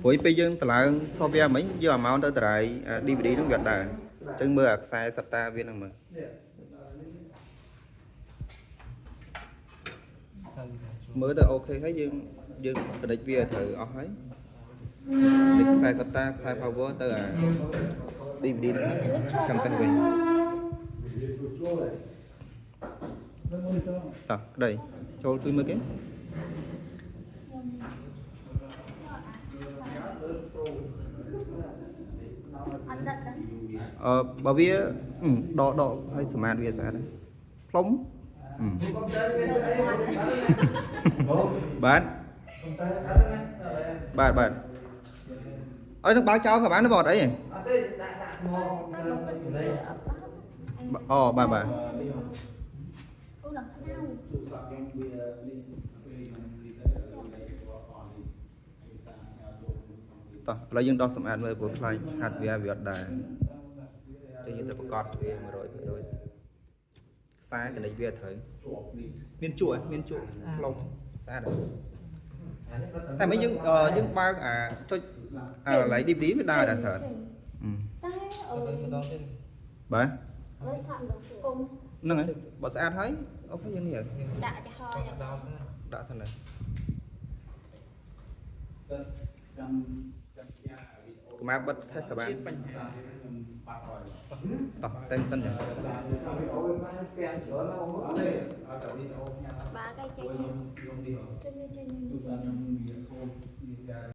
ព្រោះពេលយើងតម្លើង software មិញយើងអាម៉ោនទៅតម្លៃ DVD ហ្នឹងវាអត់ដែរអញ្ចឹងមើលអាខ្សែ SATA វាហ្នឹងមើលមើលទៅ OK ហើយយើងយើង connect វាឲ្យត្រូវអស់ហើយ connect ខ្សែ SATA ខ្សែ power ទៅអា DVD ហ្នឹងចាំតែវិញតោះក្តីចូលជួយមើលគេ អត់ដាក់ដឹង អឺបើវាអឺដកដកឲ្យសម្អាតវាស្អាតហ្នឹងផ្លុំអឺបាទបាទបាទអត់នឹងបើកចោលក៏បានដែរបងអត់អីទេ អត់ទេដាក់សាកថ្ម តែបើសិនជាអត់បាន អូបាទបាទ អូឡើងខ្មៅ ទូរស័ព្ទខ្ញុំវានេះពេលខ្ញុំនេះទៅអត់នេះឯកសារញ៉ាំចូល តោះឥឡូវយើងដោះសម្អាតមើលព្រោះខ្លាច hardware វាអត់ដែរចឹងយើងទៅប្រកាសវា100%ខ្សែកណិចវាត្រូវ ជាប់នេះ មានជក់ហ៎មានជក់ផ្លុំស្អាតហ៎តែមិនយើងយើងបើកអាចុចអាកន្លែង DVD វាដើរដែរត្រូវ តែអឺ ម្ដងទៀត បាទ លើសាក់ម្ដងគុំ ហ្នឹងហើយបើស្អាតហើយ OK យើងនេះហើយ ដាក់ចំហ ចង់ដល់សិន ដាក់សិនដែរ សិនចាំចាំផ្ញើវីដេអូ កម្មាបិទថេសក៏បាន ជាតិបញ្ហា ខ្ញុំបាត់ហើយ តោះតែសិនចឹង សារវីដេអូផ្ញើផ្ទាំងច្រើនណាស់អត់ទេអត់តែវីដេអូផ្ញើ បើកឲ្យចេញ ខ្ញុំខ្ញុំនេះ ចេញចេញ ទូរស័ព្ទខ្ញុំវាខូចវា